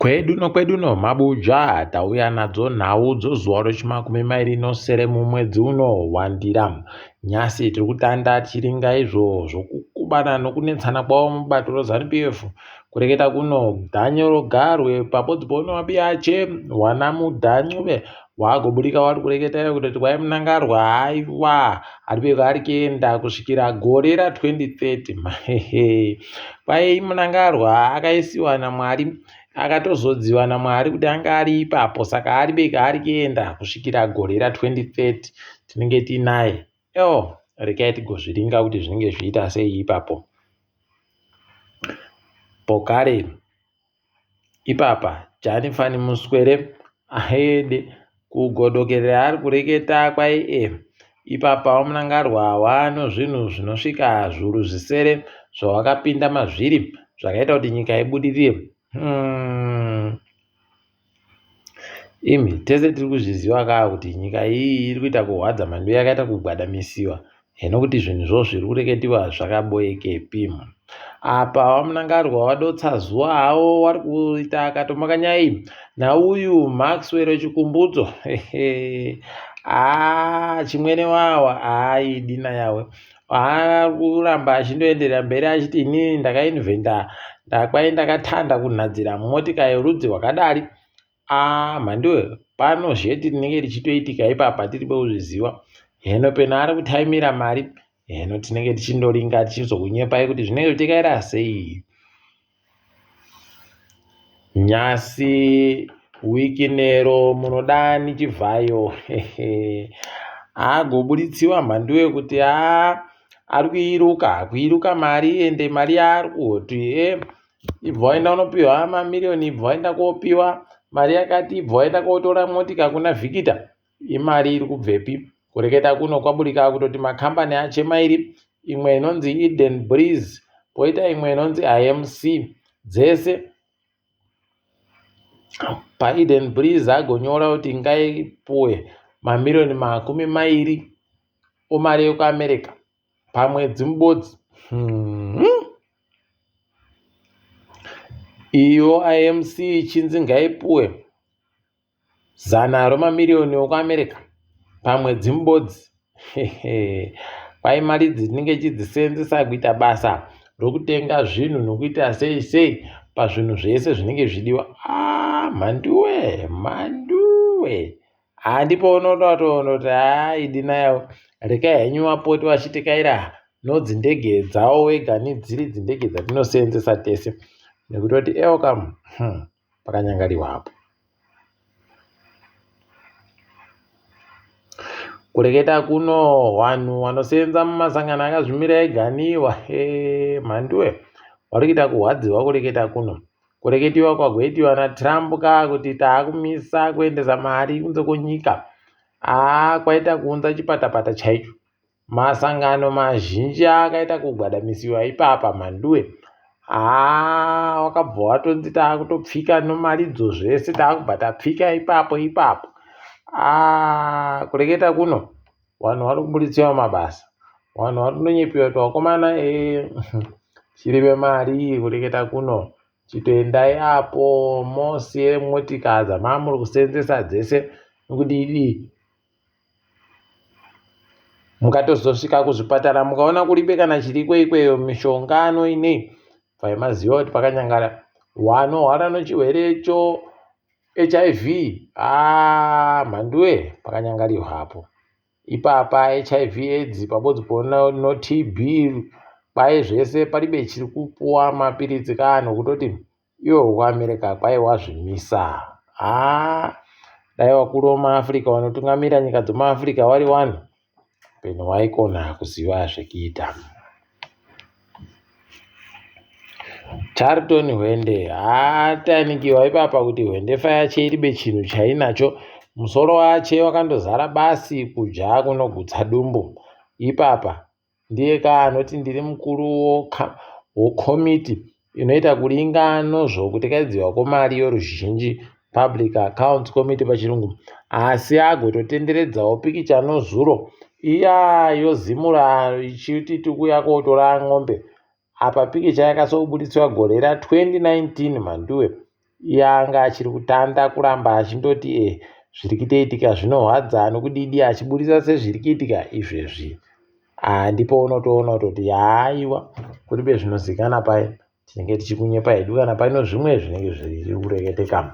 Kwedu nokwedu no mabuja tauya nadzo nhau dzozuva rechimakumi mairi nosere mumwedzi uno waNdira. Nyasi tiri kutanda tichiringa izvo zvokukubana nokunetsana kwavo mubato reZanu PF. Kureketa kuno Daniel Garwe pabodzi ponowabiyache wana Mudha Ncube wagoburika wari kureketa iwe kutoti kwai Mnangarwa haiwa ari ari kuenda kusvikira gore ra 2030 mahehe kwai Mnangarwa akaisiwa naMwari akatozodziwa naMwari kuti anga ari ipapo saka ari beka ari kuenda kusvikira gore ra 2030 tinenge tiinaye eo rekai tigozviringa kuti zvinenge zviita sei ipapo pokare Ipapa Janifani Muswere aende kugodokerera ari kureketa kwai e ipapa waMunangarwa wano zvinhu zvinosvika zvuru zvisere zvawakapinda mazviri zvakaita kuti nyika ibudirire. Hmm. Imi tese tiri kuzviziva kaa kuti nyika iyi iri kuita kurwadza mhandu yakaita kugwadamisiwa heno kuti zvinhu zvo zviri kureketiwa zvakaboekepi. Apa vaMnangagwa vadotsa zuva havo vari kuita katomakanyai nauyu Maxwell Chikumbudzo haa chimwene wawa haaidi nayawe Haa kuramba achindoenderera mberi achiti inini ndakainventa ndakwai ndakatanda kunhadzira motika yorudzi rwakadari aa mhanduwe pano zheti rinenge richitoitika ipapa tiri kuzviziva heno peno ari kutaimira mari heno tinenge tichindoringa tichizokunyepai kuti zvinenge zvichitekaira sei Nyasi Wikinero munodani Chivhayo agoburitsiwa mhanduwe kuti haa ari kuiruka kuiruka mari ende mari yaari kuti e ibva waenda unopiwa mamiriyoni ibva waenda kopiwa mari yakati ibva waenda kotora motika kuna Vikita Imari iri kubvepi? Kureketa kuno kwaburika kutoti makambani achemairi, imwe inonzi Eden Breeze poita imwe inonzi IMC. Dzese paEden Breeze agonyora kuti ngaipuwe mamiriyoni 20 omari yekuAmerica pamwedzi mubodzi. Hmm. Iyo IMC ichinzi ngaipuwe Zana romamiriyoni okuAmerica pamwedzi mubodzi. Kwai mari idzi tinenge tichidziseenzesa kuita basa rokutenga zvinhu nokuita sei sei pazvinhu zvese zvinenge zvichidiwa. Ah, mhanduwe, mhanduwe. Handipo unoda kutoona kuti haa idi nayo rekai henyu vapote vachitekaira nodzindege dzavo wega nedziri dzindege dzatinoseenzesa tese nekutoti elcam hmm. pakanyangariwa apo. Kureketa kuno vanhu vanoseenza mumasangano akazvimira ega niwa hee mhanduwe vari kuita kurwadziwa kureketa kuno. Kureketiwa kwagoitiwa naTrump ka kuti taakumisa kuendesa mari kunze kwenyika haa kwaita kuunza chipatapata chaicho. Masangano mazhinji akaita kugwadamisiwa ipapa Mhanduwe haa wakabva watonzi taakutopfika nomaridzo zvese taakubva tapfika ipapo ipapo haa kureketa kuno vanhu vari kuburitsiwa mabasa vanhu vari kunonyepiwa kuti vakomana e chiri vemari kureketa kuno chitoendai apo mosiye motika dzamamuri kuseenzesa dzese nekuti idii Mukatozosvika kuzvipatara mukaona kuribe kana chiriko ikweyo mishonga anoinei bvai maziva kuti pakanyangara wanorwara nechirwere cho hiv haa mhanduwe pakanyangarirwa apo ipapa hiv aids pabodzi no tb kwai zvese paribe chiri kupuwa mapiritsi kaanhu kutoti Iwe wekuAmerica kwai wazvimisa. Haa dai vakuru vemuAfrica vanotungamira nyika dzemuAfrica vari vanhu peno vaikona kuziva zvekuita. Charlton Hwende haatanikiwa ipapa kuti hwendefa yache iribe chinhu chainacho musoro wache wakandozara basi kudya kunogutsa dumbu ipapa Ndiye ka anoti ndiri mukuru wokomiti inoita kuringa nozvokutekaidziwa kwemari yoruzhinji, Public Accounts Committee pachirungu, asi agototenderedzawo pikicha nozuro iya yoZimura ichiti tikuuya kotora n'ombe. Apa pikicha yakasobuditsiwa gore ra 2019 Mhanduwe. Iye anga achiri kutanda kuramba achindoti e zviri kutoitika zvinohwadza nokudidi achiburitsa sezviri kuitika izvezvi. Ah, ndipo unotoona kutoti haiwa kuribe zvinozikana paye tinenge tichikunyepa hedu kana paino zvimwe zvinenge zviri kureketeka.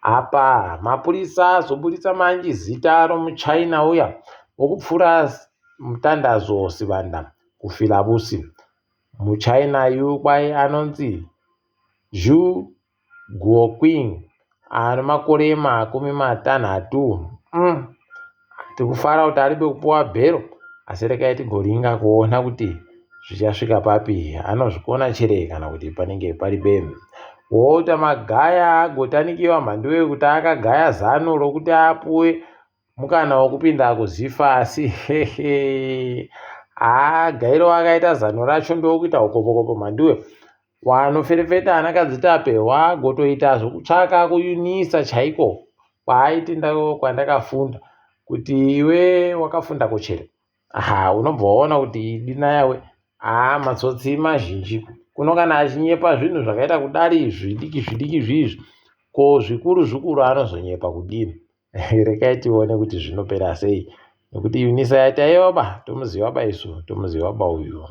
Apa mapurisa azoburitsa manji zita romuchina uya wokupfura Mutandazo Sibanda kuFilabusi. Muchina yu kwai anonzi Zhu Guoqing ane makore 30. Tikufara kuti aribe kupuwa bhero asi regai tigoringa kuona kuti zvichasvika papi. Anozvikona chere kana kuti panenge paribe. Walter Magaya agotanikiwa mhanduwe kuti akagaya zano rokuti apuwe mukana wokupinda kuZifa asi hehe haa gairo akaita zano racho ndokuita ukopokopo mhanduwe wanoferefeta ana kadzitape wagotoita zvokutsvaka kuUNISA chaiko kwaaiti kwandakafunda kuti iwe wakafunda kuchere ha unobva waona kuti idina yawe haa matsotsi mazhinji kuno kana achinyepa zvinhu zvakaita kudari zvidiki zvidiki zviizvi ko zvikuru zvikuru anozonyepa kudini rekai tione kuti zvinopera sei nekuti UNISA yati aiwa ba tomuziva ba isu tomuziva ba uyu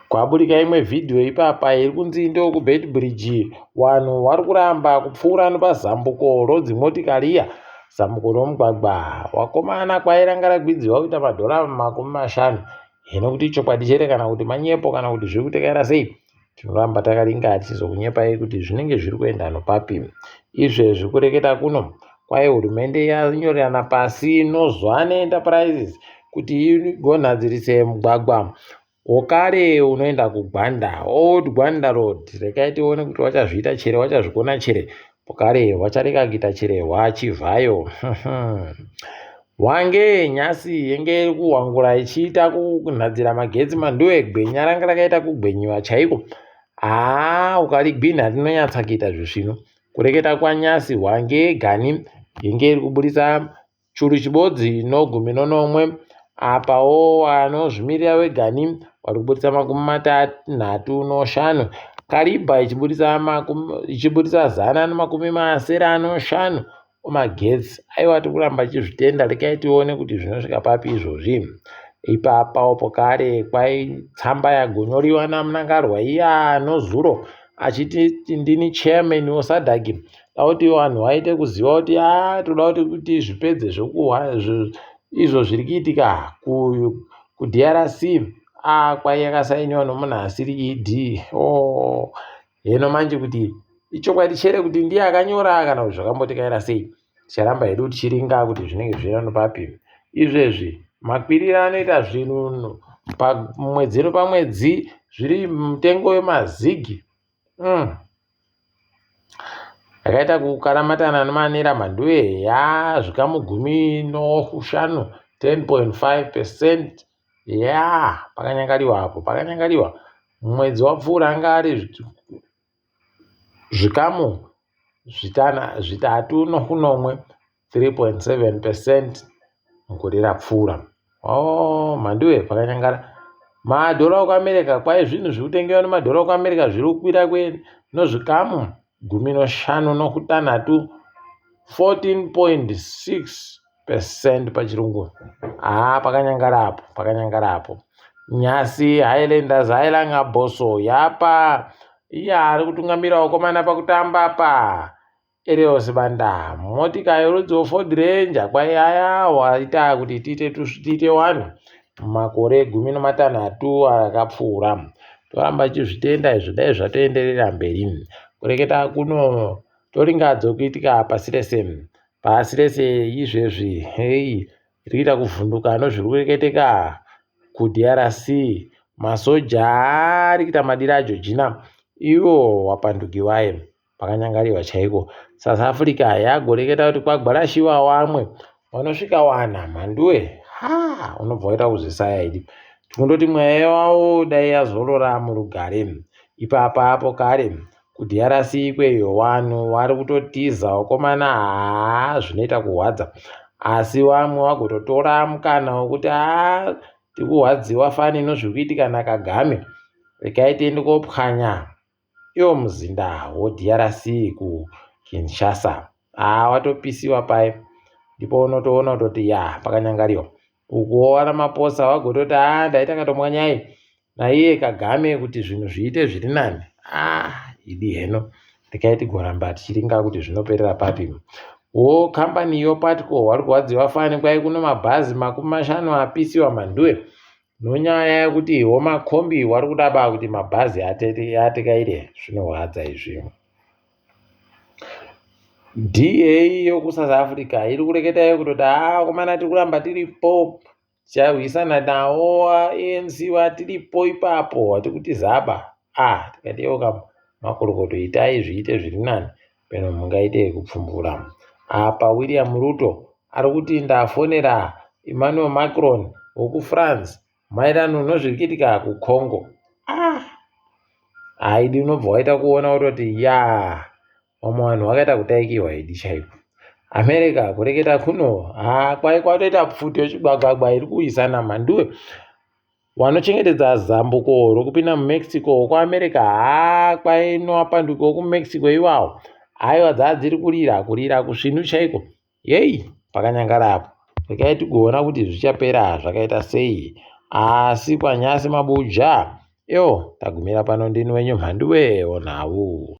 Kwaburika imwe vhidhiyo ipapa iri kunzi ndokuBeitbridge vanhu vari kuramba kupfuura nepazambuko rodzimotikari iya zambuko romugwagwa wakomana kwairanga ragwidziwa kuita madhora 50 hino kuti ichokwadi chere kana kuti manyepo kana kuti zviri kutekaira sei tinoramba takaringa tichizokunyepai kuti zvinenge zviri kuenda nopapi izvezvi kureketa kuno kwai hurumende yanyorerana pasi noZwane Enterprises kuti igonhadzirise mugwagwa wokare unoenda kuGwanda Old Gwanda Road rekai tione kuti wachazviita chere wachazvikona chere pokare wachareka kuita chere hwachivhayo Hwange nyasi yenge iri kuhwangura ichiita kunhadzira magetsi manduwe gwenya ranga rakaita kugwenyiwa chaiko haa ukarigwinha rinonyatsa kuita zvisvinu kureketa kwanyasi hwange gani yenge iri kuburitsa churu chibodzi nogumi nonomwe apawo vanozvimirira vegani vari kuburitsa 35 Kariba ichiburitsa 175 magetsi aiwa tiri kuramba tichizvitenda regai tione kuti zvinosvika papi izvozvi ipapawo pokare kwai tsamba yagonyoriwa naMnangagwa iya nozuro achiti ndini chairman weSADC da kuti vanhu vaite kuziva kuti a toda kuti kuti zvipedze zvekuhwa izvo zviri kuitika kuDRC a kwai yakasainiwa nomunhu asiri ED oh. Heno manje kuti ichokwadi chere kuti ndiye akanyora kana kuti zvakambotikaira sei ticharamba hedu tichiringa kuti zvinenge zvichienda nopapi izvezvi makwiriro anoita zvinhu pamwedzi nopamwedzi zviri mutengo wemazigi. Yakaita kukaramatana nemanera mhanduwe ya zvikamu 15 10.5 percent ya pakanyangariwa apo pakanyangariwa mwedzi wapfuura anga ari zvikamu 3.7 3.7 percent mugore rapfuura oh mhanduwe pakanyangara madhora okuAmerica kwai zvinhu zviri kutengewa nemadhora okuAmerica zviri kukwira nozvikamu 56 14.6 percent pachirungu haa pakanyangara apo pakanyangara apo nyasi Highlanders hailanga boso yapa iye ari kutungamira vakomana pakutamba pa Ariel Sibanda motika yorudzi rweFord Ranger kwai aya waita kuti tiite tiite wani makore 16 akapfuura toramba tichizvitenda izvo dai zvatoenderera mberi kureketa kuno toringadzo kuitika pasi rese pasi rese izvezvi hei rikuita kuvhunduka nozviri kureketeka kuDRC masoja ari kuita madira aJojina iwo wapandukiwaye pakanyangariwa chaiko South Africa yagoreketa kuti kwagwarashiwa wamwe vanosvika wana mhanduwe ha unobva waita kuzvisaya idi tikundoti mweya wavo dai yazorora murugare ipapa apo kare KuDRC ikweyo vanhu vari kutotiza vakomana haa zvinoita kuhwadza asi vamwe vagototora mukana wekuti haa tikuhwadziwa fani nozviri kuitika naKagame regai tiende kopwanya. Iwo muzinda woDRC kuKinshasa haa watopisiwa paye, ndipo unotoona kutoti ya pakanyangariwa. Ukuwo vaRamaphosa vagototi haa ndaita katomwanyai naiye Kagame kuti zvinhu zviite zviri nani. Ah, idi heno rekai tigoramba tichiringa kuti zvinoperera papi. Wo kambani yoPatco vari kurwadziwa fani kwai kuno mabhazi 50 apisiwa mhanduwe nonyaya yekuti womakombi wari kuda ba kuti mabhazi atekaire zvinorwadza izvi. DA yokuSouth Africa iri kureketa iyo kutoti haa vakomana tiri kuramba tiripo ticharwisana nawo ANC watiripo ipapo watikuti zaba ah tikati yoka makorokoto itai zviite zviri nani peno mungaite kupfumbura apa William Ruto ari kuti ndafonera Emmanuel Macron wekuFrance maererano nozviri kuitika kuCongo ah haidi unobva waita kuona kutoti ya vamwe vanhu vakaita kutaikiwa idi chaiko America kureketa kuno ha kwai kwatoita pfuti yechigwagwagwa iri kuwisana mhanduwe vanochengetedza zambuko rokupinda muMexico kuAmerica haa kwainoapanduko kuMexico iwawo haiwa dzaa dziri kurira kurira kusvinu chaiko Yei pakanyangara apo regai tigoona kuti zvichapera zvakaita sei asi kwanyasi mabuja yo tagumira pano ndini wenyu mhanduwe onhau.